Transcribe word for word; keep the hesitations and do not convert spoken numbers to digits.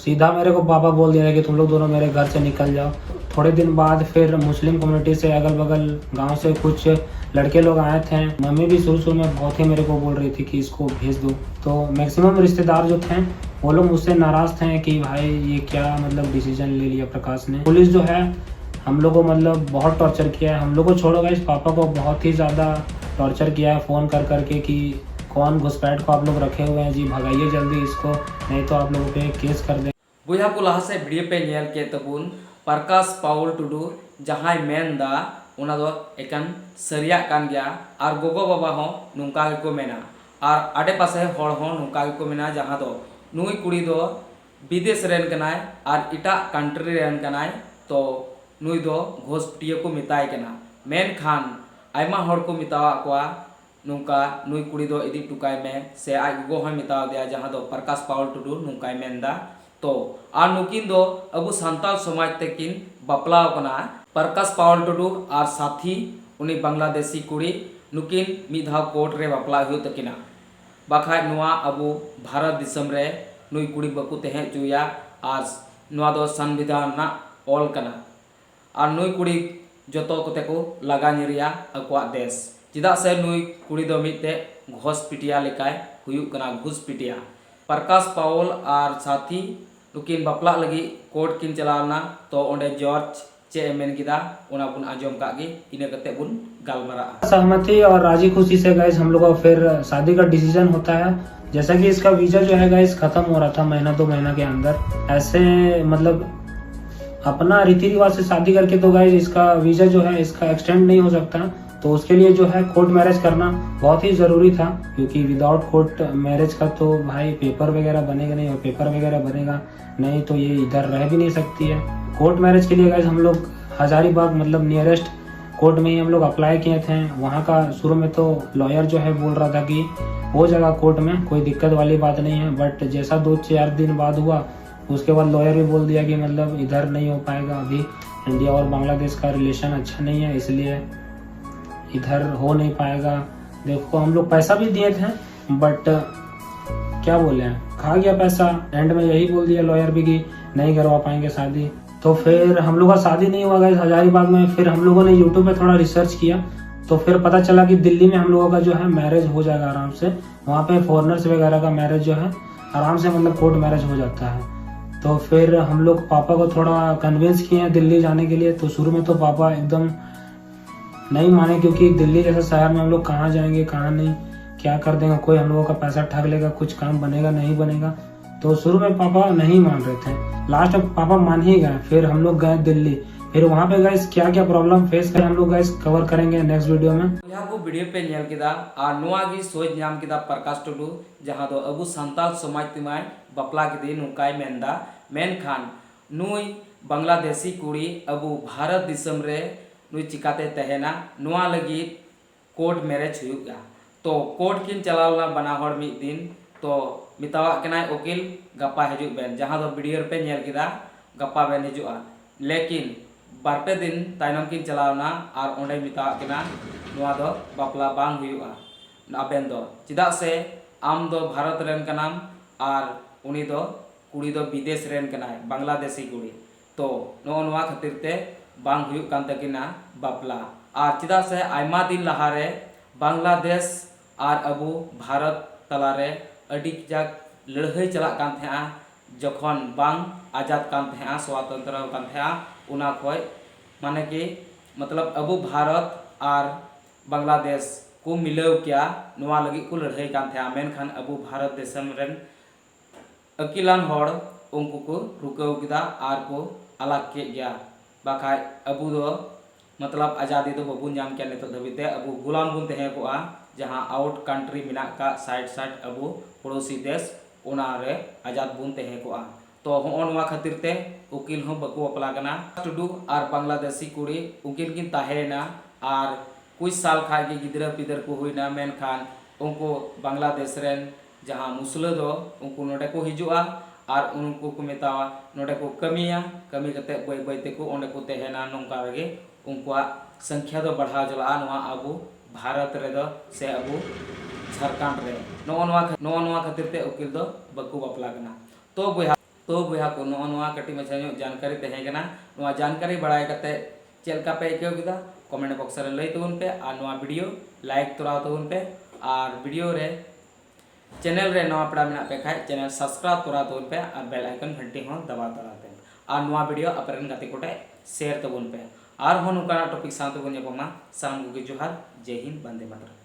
सीधा मेरे को पापा बोल दिया कि तुम लोग दोनों मेरे घर से निकल जाओ। थोड़े दिन बाद फिर मुस्लिम कम्युनिटी से, अगल बगल गांव से कुछ लड़के लोग आए थे। मम्मी भी शुरू शुरू में बहुत ही मेरे को बोल रही थी कि इसको भेज दो। तो मैक्सिमम रिश्तेदार जो थे, वो लोग मुझसे नाराज़ थे कि भाई, ये क्या, मतलब, डिसीजन ले लिया प्रकाश ने। पुलिस जो है, हम लोग को, मतलब, बहुत टॉर्चर किया है। हम लोग को छोड़ो गाइस, पापा को बहुत ही ज़्यादा टॉर्चर किया है फ़ोन कर करके कि कौन घुसपैठ को आप लोग रखे हुए हैं जी, भगाइए जल्दी इसको, नहीं तो आप लोगों पे केस कर देंगे। ᱵᱚᱭᱦᱟ ᱠᱚ, ᱞᱟᱦᱟ ᱥᱮᱫ ᱵᱷᱤᱰᱤᱭᱳ ᱯᱮ ᱧᱮᱞ ᱠᱮᱫ ᱛᱟᱵᱚᱱ, ᱯᱨᱚᱠᱟᱥ ᱯᱟᱣᱩᱞ ᱴᱩᱰᱩ ᱡᱟᱦᱟᱸᱭ ᱢᱮᱱ ᱫᱟ, ᱚᱱᱟ ᱫᱚ ᱮᱠᱟᱱ ᱥᱟᱹᱨᱤᱭᱟᱜ ᱠᱟᱱ ᱜᱮᱭᱟ᱾ ᱟᱨ ᱜᱚᱜᱚ ᱵᱟᱵᱟ ᱦᱚᱸ ᱱᱚᱝᱠᱟ ᱜᱮᱠᱚ ᱢᱮᱱᱟ, ᱟᱨ ᱟᱰᱮᱯᱟᱥᱮ ᱦᱚᱲ ᱦᱚᱸ ᱱᱚᱝᱠᱟ ᱜᱮᱠᱚ ᱢᱮᱱᱟ, ᱡᱟᱦᱟᱸ ᱫᱚ ᱱᱩᱭ ᱠᱩᱲᱤ ᱫᱚ ᱵᱤᱫᱮᱥ ᱨᱮᱱ ᱠᱟᱱᱟᱭ ᱟᱨ ᱮᱴᱟᱜ ᱠᱟᱱᱴᱨᱤ ᱨᱮᱱ ᱠᱟᱱᱟᱭ, ᱛᱚ ᱱᱩᱭ ᱫᱚ ᱜᱷᱳᱥᱯᱤᱴᱤᱭᱟᱹ ᱠᱚ ᱢᱮᱛᱟᱭ ᱠᱟᱱᱟ᱾ ᱢᱮᱱᱠᱷᱟᱱ ᱟᱭᱢᱟ ᱦᱚᱲ ᱠᱚ ᱢᱮᱛᱟᱣᱟᱜ ᱠᱚᱣᱟ ᱱᱚᱝᱠᱟ, ᱱᱩᱭ ᱠᱩᱲᱤ ᱫᱚ ᱤᱫᱤ ᱦᱚᱴᱚ ᱠᱟᱭ ᱢᱮ, ᱥᱮ ᱟᱡ ᱜᱚᱜᱚ ᱦᱚᱸᱭ ᱢᱮᱛᱟᱣ ᱫᱮᱭᱟ, ᱡᱟᱦᱟᱸ ᱫᱚ ᱯᱨᱚᱠᱟᱥ ᱯᱟᱣᱩᱞ ᱴᱩᱰᱩ ᱱᱚᱝᱠᱟᱭ ᱢᱮᱱᱫᱟ᱾ ᱛᱚ ᱟᱨ ᱱᱩᱠᱤᱱ ᱫᱚ ᱟᱵᱚ ᱥᱟᱱᱛᱟᱲ ᱥᱚᱢᱟᱡᱽ ᱛᱮᱠᱤᱱ ᱵᱟᱯᱞᱟᱣ ᱠᱟᱱᱟ᱾ ᱯᱨᱚᱠᱟᱥ ᱯᱟᱣᱩᱞ ᱴᱩᱰᱩ ᱟᱨ ᱥᱟᱛᱷᱤ, ᱩᱱᱤ ᱵᱟᱝᱞᱟᱫᱮᱥᱤ ᱠᱩᱲᱤ, ᱱᱩᱠᱤᱱ ᱢᱤᱫ ᱫᱷᱟᱣ ᱠᱳᱨᱴ ᱨᱮ ᱵᱟᱯᱞᱟ ᱦᱩᱭᱩᱜ ᱛᱟᱹᱠᱤᱱᱟ, ᱵᱟᱠᱷᱟᱡ ᱱᱚᱣᱟ ᱟᱵᱚ ᱵᱷᱟᱨᱚᱛ ᱫᱤᱥᱚᱢ ᱨᱮ ᱱᱩᱭ ᱠᱩᱲᱤ ᱵᱟᱠᱚ ᱛᱟᱦᱮᱸ ᱦᱚᱪᱚᱭᱟ᱾ ᱟᱨ ᱱᱚᱣᱟ ᱫᱚ ᱥᱚᱝᱵᱤᱫᱷᱟᱱ ᱨᱮᱱᱟᱜ ᱚᱞ ᱠᱟᱱᱟ᱾ ᱟᱨ ᱱᱩᱭ ᱠᱩᱲᱤ ᱡᱚᱛᱚ ᱠᱚᱛᱮ ᱠᱚ ᱞᱟᱜᱟ ᱧᱤᱨᱮᱭᱟ ᱟᱠᱚᱣᱟᱜ ᱫᱮᱥ, ᱪᱮᱫᱟᱜ ᱥᱮ ᱱᱩᱭ ᱠᱩᱲᱤ ᱫᱚ ᱢᱤᱫᱴᱮᱡ ᱜᱷᱚᱥᱯᱤᱴᱤᱭᱟ ᱞᱮᱠᱟᱭ ᱦᱩᱭᱩᱜ ᱠᱟᱱᱟ, ᱜᱷᱩᱥᱯᱤᱴᱤᱭᱟ᱾ ᱯᱨᱚᱠᱟᱥ ᱯᱟᱣᱩᱞ ᱟᱨ ᱥᱟᱛᱷᱤ ᱱᱩᱠᱤᱱ ᱵᱟᱯᱞᱟᱜ ᱞᱟᱹᱜᱤᱫ ᱠᱳᱨᱴ ᱠᱤᱱ ᱪᱟᱞᱟᱣ ᱞᱮᱱᱟ᱾ ᱛᱚ ᱚᱸᱰᱮ ᱡᱚᱡᱽ ᱪᱮᱫ ᱮ ᱢᱮᱱ ᱠᱮᱫᱟ, ᱚᱱᱟ ᱵᱚᱱ ᱟᱸᱡᱚᱢ ᱠᱟᱜ ᱜᱮ, ᱤᱱᱟᱹ ᱠᱟᱛᱮ ᱵᱚᱱ ᱜᱟᱞᱢᱟᱨᱟᱜᱼᱟ᱾ सहमति और राजी खुशी से गाइस हम लोग को फिर शादी का डिसीजन होता है। जैसा कि इसका वीजा जो है गाइस खत्म हो रहा था महीना दो महीना के अंदर, ऐसे, मतलब, अपना रीति रिवाज से शादी करके तो गाइस इसका वीजा जो है इसका एक्सटेंड नहीं हो सकता। तो उसके लिए जो है कोर्ट मैरिज करना बहुत ही ज़रूरी था, क्योंकि विदाउट कोर्ट मैरिज का तो भाई पेपर वगैरह बनेगा नहीं, और पेपर वगैरह बनेगा नहीं तो ये इधर रह भी नहीं सकती है। कोर्ट मैरिज के लिए गाइस हम लोग हजारीबाग, मतलब, नियरेस्ट कोर्ट में ही हम लोग अप्लाई किए थे। वहाँ का शुरू में तो लॉयर जो है बोल रहा था कि हो जाएगा कोर्ट में, कोई दिक्कत वाली बात नहीं है, बट जैसा दो चार दिन बाद हुआ, उसके बाद लॉयर भी बोल दिया कि, मतलब, इधर नहीं हो पाएगा, अभी इंडिया और बांग्लादेश का रिलेशन अच्छा नहीं है, इसलिए इधर हो नहीं पाएगा। देखो, हम लोग पैसा भी दिए थे, बट क्या बोले, खा गया पैसा। एंड में यही बोल दिया लॉयर भी कि नहीं करवा पाएंगे शादी। तो फिर हम लोग का शादी नहीं हुआ गाइस हजारीबाग में। फिर हम लोगों ने यूट्यूब पे थोड़ा रिसर्च किया, तो फिर पता चला कि दिल्ली में हम लोगों का जो है मैरिज हो जाएगा आराम से। वहाँ पे फॉरेनर्स वगैरह का मैरिज जो है आराम से, मतलब, कोर्ट मैरिज हो जाता है। तो फिर हम लोग पापा को थोड़ा कन्विंस किए हैं दिल्ली जाने के लिए। तो शुरू में तो पापा एकदम नहीं माने, क्योंकि दिल्ली जैसे शहर में हम लोग कहाँ जाएंगे, कहाँ नहीं, क्या कर देंगे, कोई हम लोगों का पैसा ठग लेगा, कुछ काम बनेगा नहीं बनेगा। तो शुरू में पापा नहीं मान रहे थे, लास्ट में पापा मान ही गए। फिर हम लोग गए दिल्ली। फिर वहाँ पे गाइस क्या क्या प्रॉब्लम फेस करें हम लोग गाइस कवर करेंगे नेक्स्ट वीडियो में। ᱵᱚᱭᱦᱟ ᱠᱚ ᱵᱷᱤᱰᱤᱭᱳ ᱯᱮ ᱧᱮᱞ ᱠᱮᱫᱟ ᱟᱨ ᱱᱚᱣᱟ ᱜᱮ ᱥᱚᱡᱽ ᱧᱟᱢ ᱠᱮᱫᱟ ᱯᱨᱚᱠᱟᱥ ᱴᱩᱰᱩ, ᱡᱟᱦᱟᱸ ᱫᱚ ᱟᱵᱚ ᱥᱟᱱᱛᱟᱲ ᱥᱚᱢᱟᱡᱽ ᱛᱮᱢᱟᱭ ᱵᱟᱯᱞᱟ ᱠᱮᱫᱮ ᱱᱚᱝᱠᱟᱭ ᱢᱮᱱᱫᱟ᱾ ᱢᱮᱱᱠᱷᱟᱱ ᱱᱩᱭ ᱵᱟᱝᱞᱟᱫᱮᱥᱤ ᱠᱩᱲᱤ ᱟᱵᱚ ᱵᱷᱟᱨᱚᱛ ᱫᱤᱥᱚᱢ ᱨᱮ ᱱᱩᱭ ᱪᱤᱠᱟᱛᱮ ᱛᱟᱦᱮᱱᱟ, ᱱᱚᱣᱟ ᱞᱟᱹᱜᱤᱫ ᱠᱳᱨᱴ ᱢᱮᱨᱮᱡᱽ ᱦᱩᱭᱩᱜᱼᱟ᱾ ᱛᱚ ᱠᱳᱨᱴ ᱠᱤᱱ ᱪᱟᱞᱟᱣ ᱞᱮᱱᱟ ᱵᱟᱱᱟ ᱦᱚᱲ ᱢᱤᱫ ᱫᱤᱱ᱾ ᱛᱚ ᱢᱮᱛᱟᱣᱟᱜ ᱠᱟᱱᱟᱭ ᱩᱠᱤᱞ, ᱜᱟᱯᱟ ᱦᱤᱡᱩᱜ ᱵᱮᱱ, ᱡᱟᱦᱟᱸ ᱫᱚ ᱵᱷᱤᱰᱤᱭᱳ ᱨᱮᱯᱮ ᱧᱮᱞ ᱠᱮᱫᱟ, ᱜᱟᱯᱟ ᱵᱮᱱ ᱦᱤᱡᱩᱜᱼᱟ᱾ ᱞᱮᱠᱤᱱ ᱵᱟᱨᱯᱮ ᱫᱤᱱ ᱛᱟᱭᱱᱚᱢ ᱠᱤᱱ ᱪᱟᱞᱟᱣ ᱮᱱᱟ ᱟᱨ ᱚᱸᱰᱮ ᱢᱮᱛᱟᱣᱟᱜ ᱠᱤᱱᱟ ᱱᱚᱣᱟ ᱫᱚ ᱵᱟᱯᱞᱟ ᱵᱟᱝ ᱦᱩᱭᱩᱜᱼᱟ ᱟᱵᱮᱱ ᱫᱚ, ᱪᱮᱫᱟᱜ ᱥᱮ ᱟᱢ ᱫᱚ ᱵᱷᱟᱨᱚᱛ ᱨᱮᱱ ᱠᱟᱱᱟᱢ ᱟᱨ ᱩᱱᱤ ᱫᱚ ᱠᱩᱲᱤ ᱫᱚ ᱵᱤᱫᱮᱥ ᱨᱮᱱ ᱠᱟᱱᱟᱭ, ᱵᱟᱝᱞᱟᱫᱮᱥᱤ ᱠᱩᱲᱤ᱾ ᱛᱚ ᱱᱚᱜᱼᱚ ᱱᱚᱣᱟ ᱠᱷᱟᱹᱛᱤᱨ ᱛᱮ ᱵᱟᱝ ᱦᱩᱭᱩᱜ ᱠᱟᱱ ᱛᱟᱹᱠᱤᱱᱟ ᱵᱟᱯᱞᱟ᱾ ᱟᱨ ᱪᱮᱫᱟᱜ ᱥᱮ ᱟᱭᱢᱟ ᱫᱤᱱ ᱞᱟᱦᱟᱨᱮ ᱵᱟᱝᱞᱟᱫᱮᱥ ᱟᱨ ᱟᱵᱚ ᱵᱷᱟᱨᱚᱛ ᱛᱟᱞᱟᱨᱮ ᱟᱹᱰᱤ ᱠᱟᱡᱟᱠ ᱞᱟᱹᱲᱦᱟᱹᱭ ᱪᱟᱞᱟᱜ ᱠᱟᱱ ᱛᱟᱦᱮᱸᱜᱼᱟ, ᱡᱚᱠᱷᱚᱱ ᱵᱟᱝ ᱟᱡᱟᱫ ᱠᱟᱱ ᱛᱟᱦᱮᱸᱜᱼᱟ, ᱥᱚᱛᱚᱱᱛᱨᱚ ᱠᱟᱱ ᱛᱟᱦᱮᱸᱜᱼᱟ, ᱚᱱᱟ ᱠᱷᱚᱡ ᱢᱟᱱᱮ ᱠᱤ ᱢᱚᱛᱞᱚᱵ ᱟᱵᱚ ᱵᱷᱟᱨᱚᱛ ᱟᱨ ᱵᱟᱝᱞᱟᱫᱮᱥ ᱠᱚ ᱢᱤᱞᱟᱹᱣ ᱠᱮᱭᱟ, ᱱᱚᱣᱟ ᱞᱟᱹᱜᱤᱫ ᱠᱚ ᱞᱟᱹᱲᱦᱟᱹᱭ ᱠᱟᱱ ᱛᱟᱦᱮᱸᱜᱼᱟ᱾ ᱢᱮᱱᱠᱷᱟᱱ ᱟᱵᱚ ᱵᱷᱟᱨᱚᱛ ᱫᱤᱥᱚᱢ ᱨᱮᱱ ᱟᱹᱠᱤᱞᱟᱱ ᱦᱚᱲ ᱩᱱᱠᱩ ᱠᱚ ᱨᱩᱠᱟᱹᱣ ᱠᱮᱫᱟ ᱟᱨ ᱠᱚ ᱟᱞᱟᱜᱽ ᱠᱮᱫ ᱜᱮᱭᱟ᱾ ᱵᱟᱠᱷᱟᱡ ᱟᱵᱚ ᱫᱚ ᱢᱚᱛᱞᱚᱵ ᱟᱡᱟᱫᱤ ᱫᱚ ᱵᱟᱵᱚᱱ ᱧᱟᱢ ᱠᱮᱭᱟ ᱱᱤᱛᱚᱜ ᱫᱷᱟᱹᱵᱤᱡ ᱛᱮ᱾ ᱟᱵᱚ ᱜᱩᱞᱟᱢ ᱵᱚᱱ ᱛᱟᱦᱮᱸ ᱠᱚᱜᱼᱟ, ᱡᱟᱦᱟᱸ ᱟᱣᱩᱴ ᱠᱟᱱᱴᱨᱤ ᱢᱮᱱᱟᱜ ᱟᱠᱟᱫ ᱥᱟᱭᱤᱰ ᱥᱟᱭᱤᱰ ᱟᱵᱚ ᱯᱚᱲᱳᱥᱤ ᱫᱮᱥ, ᱚᱱᱟ ᱨᱮ ᱟᱡᱟᱫ ᱵᱚᱱ ᱛᱟᱦᱮᱸ ᱠᱚᱜᱼᱟ᱾ ᱛᱚ ᱦᱚᱸᱜᱼᱚ ᱱᱚᱣᱟ ᱠᱷᱟᱹᱛᱤᱨ ᱛᱮ ᱩᱠᱤᱞ ᱦᱚᱸ ᱵᱟᱠᱚ ᱵᱟᱯᱞᱟ ᱠᱟᱱᱟ᱾ ᱴᱩᱰᱩ ᱟᱨ ᱵᱟᱝᱞᱟᱫᱮᱥᱤ ᱠᱩᱲᱤ ᱩᱱᱠᱤᱱ ᱠᱤᱱ ᱛᱟᱦᱮᱸᱭᱮᱱᱟ ᱟᱨ ᱠᱩᱪ ᱥᱟᱞ ᱠᱷᱟᱡ ᱜᱮ ᱜᱤᱫᱽᱨᱟᱹ ᱯᱤᱫᱟᱹᱨ ᱠᱚ ᱦᱩᱭᱱᱟ᱾ ᱢᱮᱱᱠᱷᱟᱱ ᱩᱱᱠᱩ ᱵᱟᱝᱞᱟᱫᱮᱥ ᱨᱮᱱ ᱡᱟᱦᱟᱸ ᱢᱩᱥᱞᱟᱹ ᱫᱚ ᱩᱱᱠᱩ ᱱᱚᱰᱮ ᱠᱚ ᱦᱤᱡᱩᱜᱼᱟ ᱟᱨ ᱩᱱᱠᱩ ᱠᱚ ᱢᱮᱛᱟᱣᱟ ᱱᱚᱰᱮ ᱠᱚ ᱠᱟᱹᱢᱤᱭᱟ᱾ ᱠᱟᱹᱢᱤ ᱠᱟᱛᱮ ᱵᱟᱹᱭ ᱵᱟᱹᱭ ᱛᱮᱠᱚ ᱚᱸᱰᱮ ᱠᱚ ᱛᱟᱦᱮᱱᱟ᱾ ᱱᱚᱝᱠᱟ ᱨᱮᱜᱮ ᱩᱱᱠᱩᱣᱟᱜ ᱥᱚᱝᱠᱷᱭᱟ ᱫᱚ ᱵᱟᱲᱦᱟᱣ ᱪᱟᱞᱟᱜᱼᱟ ᱱᱚᱣᱟ ᱟᱵᱚ ᱵᱷᱟᱨᱚᱛ ᱨᱮᱫᱚ ᱥᱮ ᱟᱵᱚ ᱡᱷᱟᱲᱠᱷᱚᱸᱰ ᱨᱮ ᱱᱚᱜᱼᱚ ᱱᱚᱣᱟ ᱠᱷᱟ- ᱱᱚᱜᱼᱚ ᱱᱚᱣᱟ ᱠᱷᱟᱹᱛᱤᱨ ᱛᱮ ᱩᱠᱤᱞ ᱫᱚ ᱵᱟᱠᱚ ᱵᱟᱯᱞᱟ ᱠᱟᱱᱟ᱾ ᱛᱚ ᱵᱚᱭᱦᱟ, ᱛᱚ ᱵᱚᱭᱦᱟ ᱠᱚ, ᱱᱚᱜᱼᱚ ᱱᱚᱣᱟ ᱠᱟᱹᱴᱤᱡ ᱢᱟᱪᱷᱟ ᱧᱚᱜ ᱡᱟᱱᱠᱟᱨᱤ ᱛᱟᱦᱮᱸ ᱠᱟᱱᱟ᱾ ᱱᱚᱣᱟ ᱡᱟᱱᱠᱟᱨᱤ ᱵᱟᱲᱟᱭ ᱠᱟᱛᱮ ᱪᱮᱫ ᱞᱮᱠᱟ ᱯᱮ ᱟᱹᱭᱠᱟᱹᱣ ᱠᱮᱫᱟ, ᱠᱚᱢᱮᱱᱴ ᱵᱚᱠᱥ ᱨᱮ ᱞᱟᱹᱭ ᱛᱟᱵᱚᱱ ᱯᱮ ᱟᱨ ᱱᱚᱣᱟ ᱵᱷᱤᱰᱤᱭᱳ ᱞᱟᱭᱤᱠ ᱛᱚᱨᱟᱣ ᱛᱟᱵᱚᱱ ᱯᱮ ᱟᱨ ᱵᱷᱤᱰᱤᱭᱳ ᱨᱮ ᱪᱮᱱᱮᱞ ᱨᱮ ᱱᱟᱣᱟ ᱯᱮᱲᱟ ᱢᱮᱱᱟᱜ ᱯᱮ ᱠᱷᱟᱡ ᱪᱮᱱᱮᱞ ᱥᱟᱵᱥᱠᱨᱟᱭᱤᱵ ᱛᱚᱨᱟᱣ ᱛᱟᱵᱚᱱ ᱯᱮ ᱟᱨ ᱵᱮᱞ ᱟᱭᱠᱚᱱ ᱜᱷᱟᱱᱴᱤ ᱦᱚᱸ ᱫᱟᱵᱟᱣ ᱛᱚᱨᱟᱭ ᱯᱮ ᱟᱨ ᱱᱚᱣᱟ ᱵᱷᱤᱰᱤᱭᱳ ᱟᱯᱮ ᱨᱮᱱ ᱜᱟᱛᱮ ᱠᱚᱴᱷᱮᱡ ᱥᱮᱭᱟᱨ ᱛᱟᱵᱚᱱ ᱯᱮ᱾ ᱟᱨᱦᱚᱸ ᱱᱚᱝᱠᱟᱱᱟᱜ ᱴᱚᱯᱤᱠ ᱥᱟᱶ ᱛᱮᱵᱚᱱ ᱧᱟᱯᱟᱢᱟ᱾ ᱥᱟᱱᱟᱢ ᱠᱚᱜᱮ ᱡᱚᱦᱟᱨ, ᱡᱮᱭ ᱦᱤᱱᱫ, ᱵᱟᱱᱫᱮ ᱢᱟᱛᱨᱚᱢ᱾